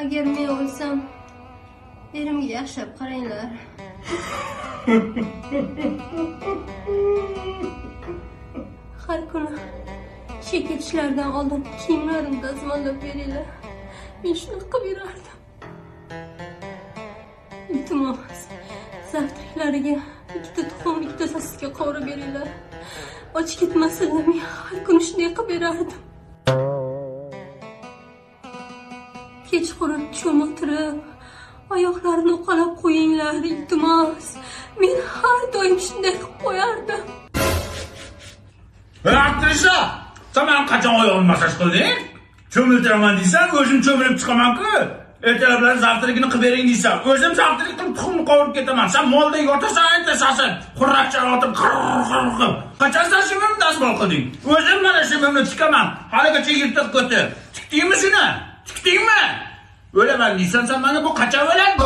Agar men o'lsam, erimga yaxshilab qaranglar. Har kuni ishga ketishlaridan oldin kiyimlarini dazmollab beringlar. Men shunaqa qilib yurardim. Iltimos, zavtraklariga ikkita tuxum, ikkita sosiska qovurib beringlar. Och ketmasinlar, men har kuni shunday qilib berardim. Kechqurun cho'miltirib, oyoqlarini uqalab qo'yinglar, iltimos. Men har doim shunday qilib qo'yardim. Ey aktrisa, sen meni qachon oyog'imni massaj qilding? Cho'miltiraman deysan, o'zim cho'milib chiqaman-ku. Ertalablar zavtrakini qilib bering deysan. O'zim zavtrak qilib tuxumni qovurib ketaman. Sen moldek yotasan, ayta sasib, xurrakchani otib qir qir qilib. Qachon sen shimimni dazmol qilding? O'zim mana shimimni tikaman. Haligacha yirtiq ko'ti. Tikdingmi shuni? Tikdingmi? O'laman deysan, sen mana bu qachon o'ladi bu?